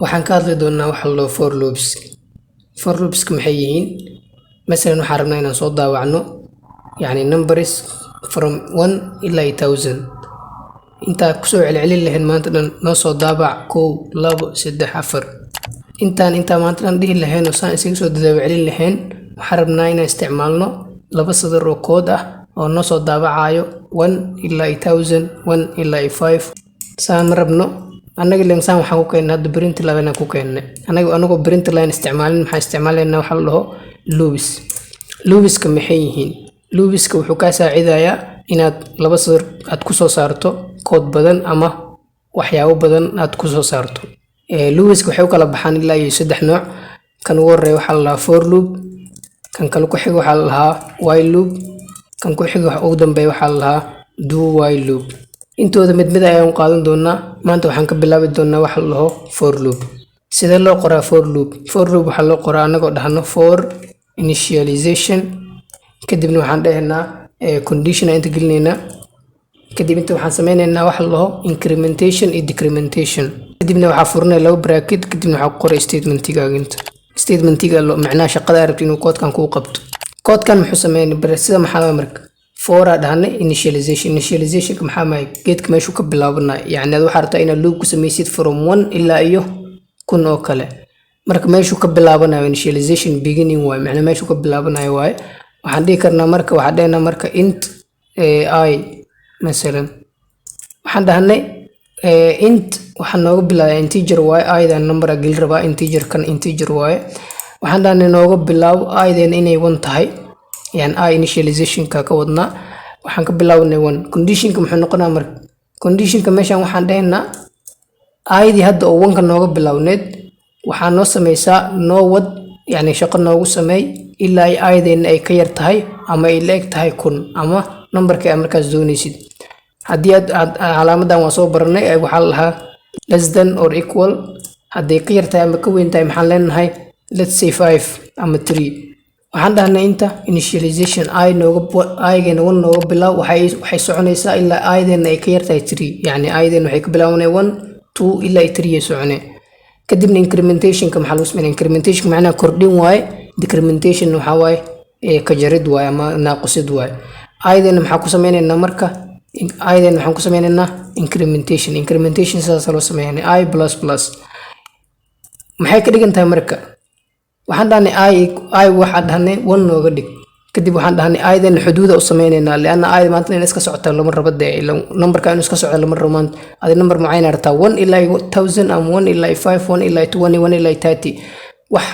Waxaan ka hadli doonaa waxa la dhaho for loops. For loops maxay yihiin? Masalan, waxaan rabnaa inaan soo daawacno, yacni, numbers from 1 ilaa 1000. Intaa kusoo celcelin lahayn maanta dhan noo soo daabac kow, labo, saddex, afar. Intaa maanta dhan dhihi lahayn oo saan isaga soo dadaawcelin lahayn, waxaan rabnaa inaan isticmaalno laba sadar oo code ah oo noo soo daabacayo 1 ilaa 1000, 1 ilaa 5. Saan ma rabno annaga ileen saan waxaan ku keennay hadda print line aan ku keennay. Annaga anagoo print line isticmaalin, maxaan isticmaalaynaa waxa la dhaho loops. Loopska maxay yihiin? Loopska wuxuu kaa saacidayaa inaad laba sadar aad ku soo saarto code badan ama waxyaabo badan aad ku soo saarto. Loopska waxay u kala baxaan ilaa iyo saddex nooc. Kan ugu horeeya waxaa la dhahaa for loop, kan kale ku xiga waxaa la dhahaa while loop, kan ku xiga ugu dambeeya waxaa la dhahaa do while loop. Intooda mid mid ayaan u qaadan doonaa. Maanta waxaan ka bilaabi doonaa waxa la dhaho for loop. Sidee loo qoraa for loop? For loop waxaa loo qoraa anagoo dhahno for initialization, kadibna waxaan dhahaynaa condition aan inta gelinaynaa. Kadib inta waxaan sameynaynaa waxa la dhaho incrementation iyo decrementation. Kadibna waxaa furanaya laba bracket, kadibna waxaa ku qoray statementigaaga inta. Statementiga macnaha shaqada aad rabto inuu koodkan kuu qabto. Koodkan muxuu sameynaya? Sida maxaa marka for aa dhahnay initialization. Initializationka maxaa mahay? Geedka meeshuu ka bilaabanaya. Yacni, aad waxaa rabtaa inaad loop ku sameysid from 1 ilaa iyo 1000 oo kale. Marka meeshuu ka bilaabanayo, initialization beginning waaye, macnaha meeshuu ka bilaabanayo waaye. Waxaan dhihi karnaa marka, waxaan dhahaynaa marka int i. Masalan, waxaan dhahnay int waxaa nooga bilaabaya integer waaye, i-dan number aa geli rabaa, integer kan integer waaye. Waxaan dhahnay nooga bilaabo i-dan inay 1 tahay, yani i initializationka ka wadnaa. Waxaan ka bilaabanay 1. Conditionka muxuu noqonaa marka? Conditionka meeshan waxaan dhahaynaa i-dii hadda oo 1-ka nooga bilowneed waxaa noo sameysaa, noo wad, yani shaqo noogu sameey ilaa ay i-deena ay ka yar tahay ama ay la eg tahay 1000 ama numberka aad markaas doonaysid. Haddii aad calaamadan waa soo baranay, waxaa la lahaa less than or equal. Hadday ka yar tahay ama ka weyn tahay, maxaan leenahay? Let's say 5 ama 3. Waxaan dhahnay inta initialization i nooga, i-geena 1 nooga bilow. Waxay soconaysaa ilaa i-deena ay ka yar tahay 3, yacni i-deena waxay ka bilaabanay 1, 2 ilaa 3 ay soconee. Kadibna incrementationka maxaa lagu sameynaya? Incrementationka macnaha kordhin waaye, decrementation waxaa waaye ka jarid waaye ama naaqusid waaye. I-deena maxaa ku sameynaynaa marka? I-deena waxaan ku sameynaynaa incrementation. Incrementation sidaas loo sameynaya, i plus plus. Maxay ka dhigan tahay marka? Waxaan dhahnay i, i waxaan dhahnay 1 nooga dhig. Kadib waxaan dhahnay i-deena xuduuda u sameynaynaa, lianna i maanta in iska socota lama rabo dee. Numberka inuu iska socdo lama rabo maanta. Adi number mucayan rabtaa, 1 ilaa 1000 ama 1 ilaa 5, 1 ilaa 20, 1 ilaa 30. Wax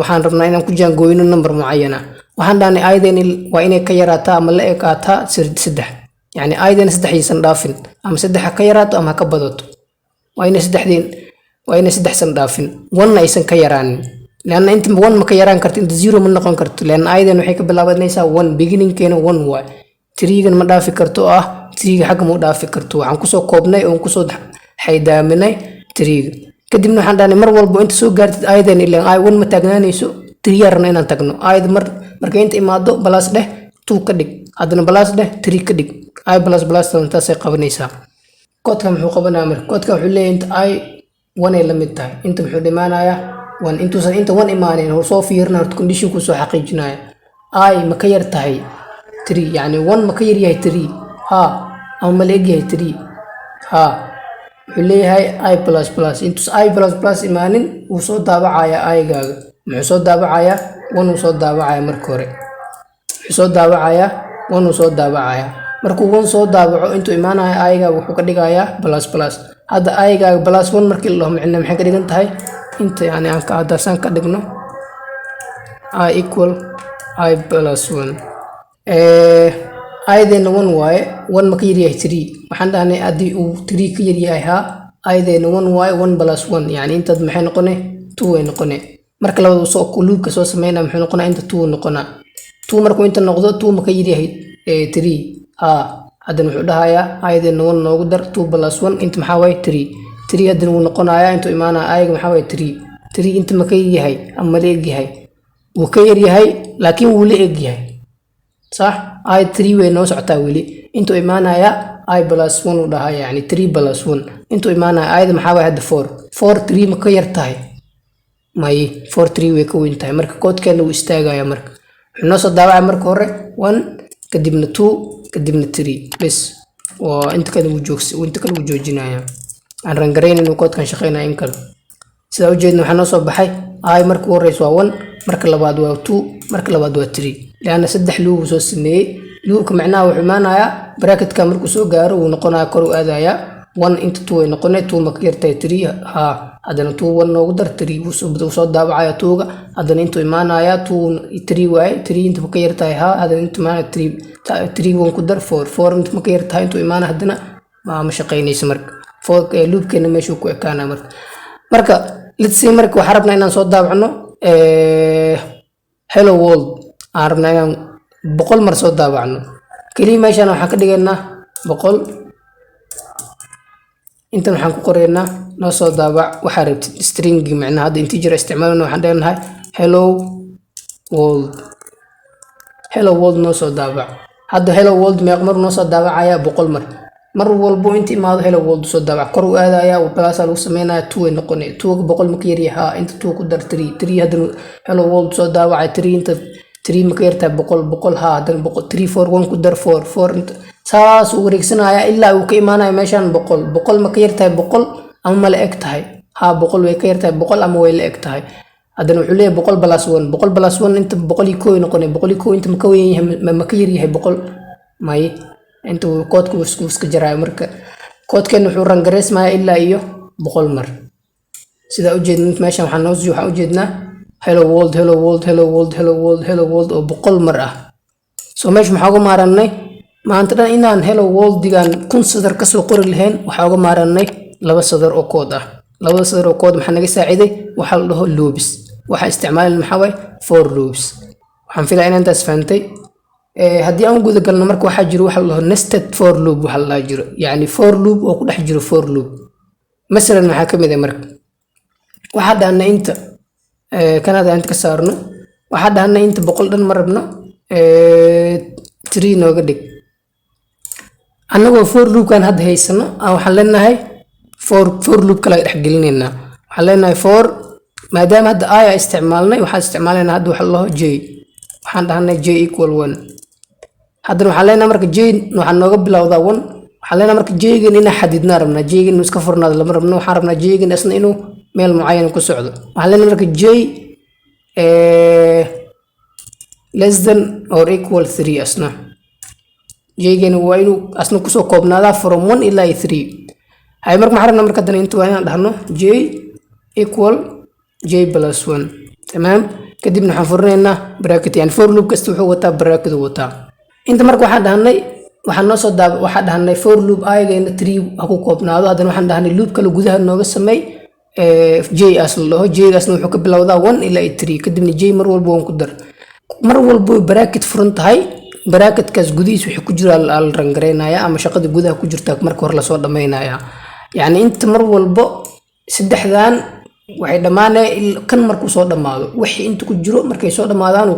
waxaan rabnaa inaan ku jaangooyno number mucayana. Waxaan dhahnay i-deena waa inay ka yaraataa ama la ekaataa saddex, yacni i-deena saddex aysan dhaafin, ama saddex ha ka yaraato ama ha ka badato. Waa inay saddexdeen, waa inay saddexsan dhaafin, one aysan ka yaraanin, lianna inta 1 ma ka yaraan karto, inta 0 ma noqon karto, lianna i-dan waxay ka bilaabanaysaa 1, beginningkeena 1 waay. Three-gan ma dhaafi karto oo ah three-ga xagga ma u dhaafi karto. Waxaan kusoo koobnay oon kusoo xaydaaminay three-ga. Kadibna waxaan dhahnay mar walbo inta soo gaartid i-dan, ilaan i 1 ma taagnaanayso, three rabna inaan tagno. I-da mar markay inta imaado plus dheh, 2 ka dhig, haddana plus dheh, 3 ka dhig. I plus plus taasay qabanaysaa. Koodka muxuu qabanaya marka? Koodka wuxuu leeyahay inta i 1 ay la mid tahay. Inta muxuu dhimaanayaa? 1. Intuusan inta 1 imaanin, hor soo fiirina horta conditionkuu soo xaqiijinaya. I ma ka yar tahay 3? Yacni 1 ma ka yar yahay 3? Ha. Ama ma la eg yahay 3? Ha. Wuxuu leeyahay i plus plus. Intuusan i plus plus imaanin, wuu soo daabacayaa i-gaaga. Muxuu soo daabacayaa? 1 uu soo daabacaya. Marka hore wuxuu soo daabacayaa 1 uu soo daabacayaa. Markuu 1 soo daabaco, intuu imaanaya i-gaaga wuxuu ka dhigayaa plus plus. Hadda i-gaaga plus 1 markii la dhaho, micna maxay ka dhigan tahay inta? Yani aan ka haddasaan ka dhigno i equal i plus 1, i-deena 1 waaye. 1 ma ka yaryahay 3? Waxaan dhahnay haddii uu 3 ka yaryahay, haa, i-deena 1 waaye. 1 plus 1, yani intaad maxay noqone? 2 way noqone. Marka labada soo loopka soo sameynaya, muxuu noqonaa? Inta 2 noqonaa. 2 markuu inta noqdo, 2 ma ka yaryahay 3? Haa. Haddana wuxuu dhahayaa i-deena 1 noogu dar, 2 plus 1 inta maxaa waaye? 3. 3 haddana wuu noqonayaa. Intuu imaanaya i-ga maxaa waaye? 3. 3 inta ma ka yaryahay ama ma la egyahay? Wuu ka yaryahay, laakiin wuu la egyahay. Sax, i 3 way noo socotaa weli. Intuu imaanaya, i plus one uu dhahaa, yani three plus one. Intuu imaanaya, ayada maxaa waay hadda? Four. Four three ma ka yar tahay? May, four three way ka weyn tahay. Marka koodkeena wuu istaagaya. Marka wuxuu noo soo daawacaya marka hore one, kadibna two, kadibna three, bes. Waa inta kale wuu joogs, inta kale wuu joojinaya. Aan run garayn inuu koodkan shaqeynaya in kale. Sidaa ujeedna, waxaa noo soo baxay i marka ugu horeysa waa one, marka labaad waa two, marka labaad waa three, lianna saddex loop uu soo sameeyey. Loopka macnaha wuxuu imaanayaa bracketka markuu soo gaaro, wuu noqonayaa, kor u aadayaa one. Inta two way noqonay. Two ma ka yartahay three? Haa. Haddana two one noogu dar, three. Wuu soo daabacaya twoga. Haddana intuu imaanayaa, two three waaye. Three inta ma ka yartahay? Haa. Haddana intuu imaanaya, three, three one ku dar, four. Four inta ma ka yartahay? Intuu imaanaya, haddana ma shaqaynayso. Marka four loopkeena meeshuu ku ekaanaya. Marka let's say, marka waxaan rabnaa inaan soo daabacno "hello world". Aan rabnaa inaan 100 mar soo daabacno. Keliya meeshaan waxaan ka dhigaynaa 100. Intan waxaan ku qoraynaa noo soo daabac waxaa rabtid, stringi macnaha. Hadda integer isticmaalna, waxaan leenahay "hello world". "Hello world" noo soo daabac. Hadda "hello world" meeq mar noo soo daabacaya? 100 mar. Mar walbo inta imaado "hello world" soo daabac. Kor u aadaya, plusaa lagu sameynaya, two way noqonay. Two 100 ma ka yaryahay? Haa. Inta two ku dar, three. Three haddana "hello world" soo daabacay. Three, inta three ma ka yartahay 100? 100, haa. Haddana 100, three four one ku dar, four. Four inta saas uu wareegsanaya ilaa uu ka imaanayo meeshaan 100. 100 ma ka yartahay 100 ama ma la eg tahay? Haa, 100 way ka yartahay 100 ama way la eg tahay. Haddana wuxuu leeyahay 100 plus one. 100 plus one, inta 101 noqonay. 101 inta ma ka weyn yahay, ma ka yar yahay 100? May. Inta uu koodka uu iska jaraayo. Marka koodkeen wuxuu run gareysmaya ilaa iyo 100 mar. Sidaa ujeedna, meeshan waxaan ujeednaa "hello world, hello world, hello world, hello world, hello world" oo 100 mar ah. So meesha maxaa uga maaranay? Maanta dhan inaan "hello worldigan 1000 sadar kasoo qori lahayn, waxaa uga maaranay laba sadar oo kood ah. Labada sadar oo kood maxaa naga saaciday? Waxaa la dhaho loops. Waxaa isticmaalin maxaa waaye? For loops. Waxaan filaya inaan intaas fahantay. Haddii aan guda galno, marka waxaa jiro waxa la dhaho nested for loop. Waxa la dhaha jiro, yacni for loop oo ku dhex jiro for loop. Masalan, maxaa ka mid ah? Marka waxaa dhahnay inta kanada inta ka saarno. Waxaa dhahnay inta 100 dhan ma rabno, three nooga dhig. Annagoo for loopkan hadda haysano, waxaan leenahay for loop kale dhex gelinaynaa. Waxaan leenahay for, maadaama hadda i a isticmaalnay, waxaan isticmaalaynaa hadda waxa la dhaho j. Waxaan dhahnay j equal one. Haddana waxaan leenahay marka j waxaa nooga bilowdaa one. Waxaan leenahay marka j-gan inaa xadidnaa rabnaa. J-gan inuu iska furnaado lama rabno. Waxaan rabnaa j-gan isna inuu meel mucayan ku socdo. Waxaan leenahay marka j less than or equal three. Asna j-gan waa inuu asna kusoo koobnaadaa from one ilaa iyo three. Hay, marka maxaan rabnaa? Marka haddana inta waa inaan dhahno j equal j plus one. Tamaam. Kadibna waxaan furinaynaa bracket. Yani for loop kasta wuxuu wataa bracket uu wataa. Inta marka waxaan dhahnay, waxaan noo soo daab, waxaan dhahnay for loop i-geena three ha ku koobnaado. Haddana waxaan dhahnay loop kale gudaha nooga sameey, j as la dhaho. J gaasna wuxuu ka bilowdaa one ilaa iyo three. Kadibna j mar walba one ku dar. Mar walba bracket furan tahay, bracketkaas gudihiis wixii ku jira la run garaynaya ama shaqada gudaha ku jirta marka hore lasoo dhamaynaya. Yacni inta mar walbo saddexdan waxay dhammaanaya kan markuu soo dhammaado, wixii inta ku jiro markay soo dhammaadaan uu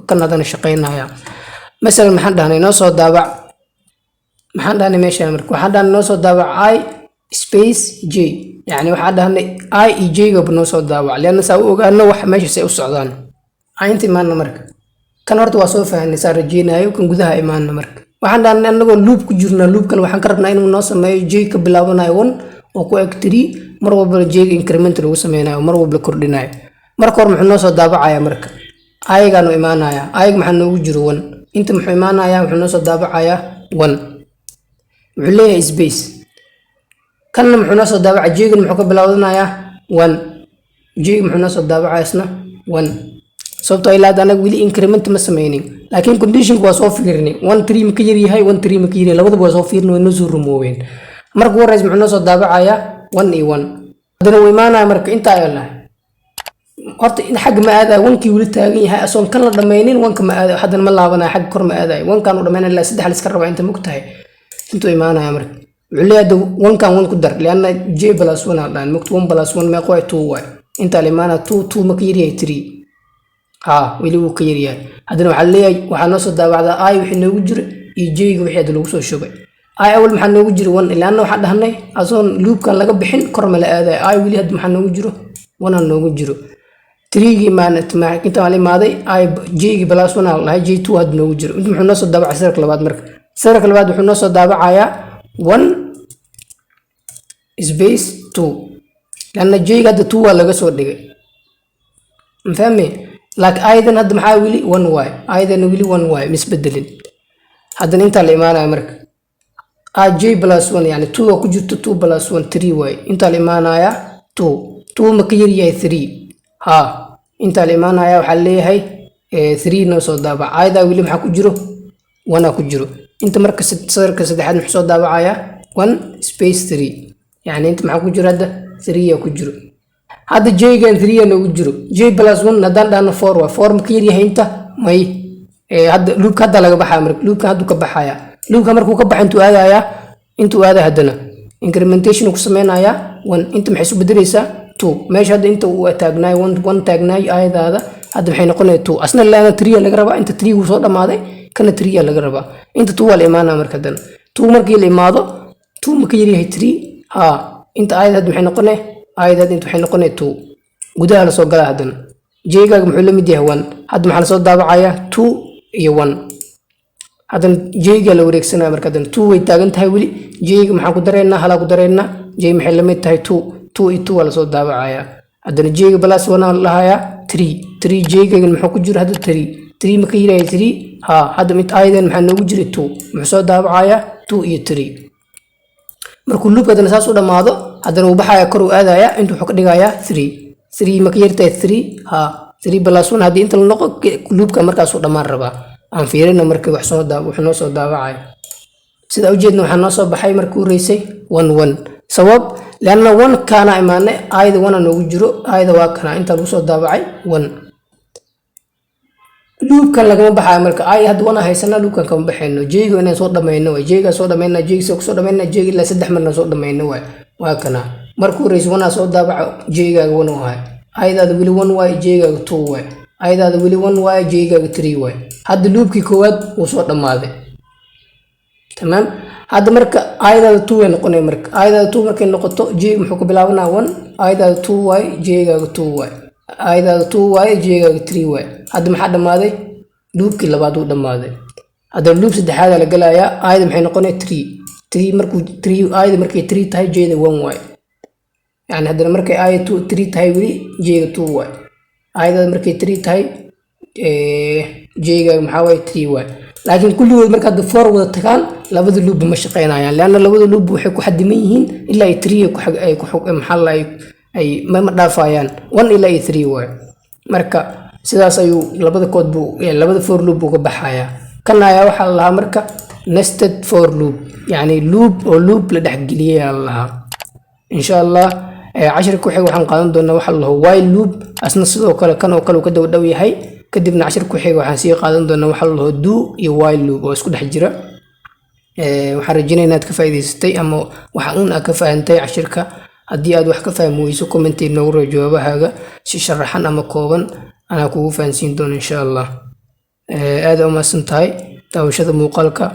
kan haddana shaqaynaya. Masalan, maxaan dhahnay? Noo soo daabac. Maxaan dhahnay meeshaan? Marka waxaan dhahnay noo soo daabac i space j. Yacni waxaan dhahnay i iyo j gaba noo soo daabac, lianna saa u ogaano wax meesha say u socdaan. Aan inta imaana. Marka kan horta waa soo fahanay saa rajeynayo. Kan gudaha imaana. Marka waxaan dhahnay, anagoo loop ku jirnaa, loop kale waxaan ka rabnaa inuu noo sameeyo j ka bilaabanayo one oo ku eg three. Mar walbana j-ga increment lagu sameynayo, mar walba la kordhinayo. Marka hore muxuu noo soo daabacaya? Marka i-gaanu imaanaya. I-ga maxaa noogu jiro? One. Inta muxuu imaanayaa? Wuxuu noo soo daabacayaa one. Wuxuu leeyahay space. Kanna muxuu noo soo daabacaya? J-gan muxuu ka bilowdanayaa? One. J-ga muxuu noo soo daabacaya isna? One. Sababtoo ilaa hadda anaga weli increment ma sameynin, laakiin conditionka waa soo fiirinay. One three ma ka yaryahay? One three ma ka yaryahay? Labadaba waa soo fiirinay, way noo soo rumoobeen. Marka ugu horeysa muxuu noo soo daabacayaa? One iyo one. Haddana wuu imaanaya. Marka inta ayaa lahay horta in xagga ma aadayo. Wankii weli taagan yahay asoon kan la dhammaynin. Wanka ma aadayo, haddana ma laabanayo, xagga kor ma aadayo. Wankaan u dhammaynaya ilaa saddex la iska rabaa. Inta mog tahay intuu imaanaya. Marka wuxuu leeyahay hadda wankan one ku dar, lianna j plus one aan dhahan mogta. One plus one meeqa waay? Two waay. Intaa la imaanaya, two. Two ma ka yaryahay three? Haa, weli wuu ka yaryahay. Haddana waxaa leeyahay waxaa noo soo daabacdaa i wixii noogu jira. iyo j-ga wixii hadda lagu soo shubay. I awal maxaa noogu jiro? One. Ilaana waxaan dhahnay asoon loopkan laga bixin kor ma la aadayo. I weli hadda maxaa noogu jiro? One aa noogu jiro. Threegii inta la imaaday, i j-gii plus one aa la dhahay, j two hadda noogu jiro. Inta muxuu noo soo daabacay sadarka labaad? Marka sadarka labaad wuxuu noo soo daabacayaa one space two, lanna j-ga hadda two waa laga soo dhigay, mafahme? Laakiin ayadan hadda maxaa weli? One waay. Ayadan weli one waay, misbedelin. Haddana intaa la imaanaya marka a j plus one, yani two waa ku jirto, two plus one three waay. Intaa la imaanaya two. Two ma ka yaryahay three? Ha. Intaa la imaanaya, waxaa leeyahay three noo soo daabac. Ayadaa weli maxaa ku jiro? One aa ku jiro. Inta marka sadarka saddexaad muxuu soo daabacayaa? One space three. Yani inta maxaa ku jiro hadda? Three aa ku jiro. Hadda j-gan three aa noogu jiro. J plus one haddaan dhahno four waa. Four ma ka yaryahay inta? May. Hadda loopka hadda laga baxaya. Marka loopka hadduu ka baxaya, loopka markuu ka baxa, intuu aadayaa? Intuu aada haddana incrementation ku sameynayaa one. Inta maxay isu bedeleysaa? Two. Meesha hadda inta uu taagnaay one, one taagnaay, ayadaada hadda maxay noqonaya? Two. Asna laana three laga rabaa. Inta three wuu soo dhamaaday, kana three laga rabaa. Inta two waa la imaanaya. Marka haddana two markii la imaado, two ma ka yaryahay three? Ha. Inta ayad hadda maxay noqonaya? Ayad hadda inta waxay noqonaya two. Gudaha lasoo galaa. Haddana j-gaaga muxuu la mid yahay? One. Hadda maxaa lasoo daabacayaa? Two iyo one. Haddana j-ga la wareegsanaya. Marka haddana two way taagan tahay weli. J-ga maxaan ku dareynaa? Halaa ku dareynaa. J maxay la mid tahay? Two. Two iyo two waa lasoo daabacayaa. Haddana j-ga plus one aa la dhahayaa, three. Three j-gagan muxuu ku jiro hadda? Three. Three ma ka yirahay three? Ha. Hadda mid ayadan maxaa noogu jiray? Two. Muxuu soo daabacayaa? Two iyo three. Markuu loopka haddana saas u dhammaado, haddana uu baxaya, kor uu aadaya. Inta wuxuu ka dhigayaa three. Three ma ka yartahay three? Ha. Three plus one haddii inta la noqo, loopka markaasuu dhammaan rabaa. Aan fiirino marka wax soo daa wuxuu noo soo daabacaya. Sida ujeedna, waxaa noo soo baxay markii u horeysay one one. Sabab leanna one kaana imaanay, ayada one aa noogu jiro. Ayada waa kana, inta lagu soo daabacay one. Loopkan lagama baxayo. Marka ay hadda one haysana, loopkan kama baxayno. J-ga inaan soo dhamayno waay. J-ga soo dhamayna, j-ga soo kusoo dhamayna, j-ga ilaa saddex marna soo dhamayno waay. Waa kana, markuu horeysa one aa soo daabaco, j-gaaga one waay. Ayadaada weli one waay, j-gaaga two waay. Ayadaada weli one waay, j-gaaga three waay. Hadda loopkii koowaad wuu soo dhammaaday. Tamaam. Hadda marka ayadaada two way noqonaya. Marka ayadaada two markay noqoto, j muxuu ka bilaabanaa? One. Ayadaada two waay, j-gaaga two waay. Ayadaada two waay, j-gaaga three waay. Hadda maxaa dhammaaday? Loopkii labaad wuu dhammaaday. Haddana loop saddexaad la galayaa. Ayada maxay noqonaya? Three. Three markuu three, ayada markay three tahay, j-da one waay. Yani haddana markay aya two three tahay, weli j-ga two waay. Ayadaada markay three tahay, j-gaaga maxaa waaye? Three waay. Laakiin kulligood marka hadda four wada tagaan, labada loopba ma shaqeynayaan, leanna labada loop waxay ku xadiman yihiin ilaa ay three ku ay ku maxaa la ay ma dhaafayaan. One ilaa iyo three waay. Marka sidaas ayuu labada code buu labada for loop buu ka baxayaa. Kan ayaa waxaa la lahaa marka nested for loop, yacni loop oo loop la dhexgeliyay ayaa la lahaa. Insha Allah cashirka ku xiga waxaan qaadan doonaa waxa la laho while loop. Asna sidoo kale kan oo kale uu ka daba dhow yahay. Kadibna cashirka ku xiga waxaan sii qaadan doonaa waxa la laho do iyo while loop oo isku dhex jira. Waxaan rajeynaya inaad ka faa'iidaysatay ama waxa uun aad ka fahantay cashirka. Haddii aad wax ka fahmi weyso, comment noogu reeb jawaabahaaga si sharaxan ama kooban, anaa kugu fahansiin doono insha Allah. Aad u mahadsan tahay daawashada muuqaalka.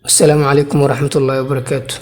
Wassalaamu calaykum waraxmatullaahi wabarakaatu.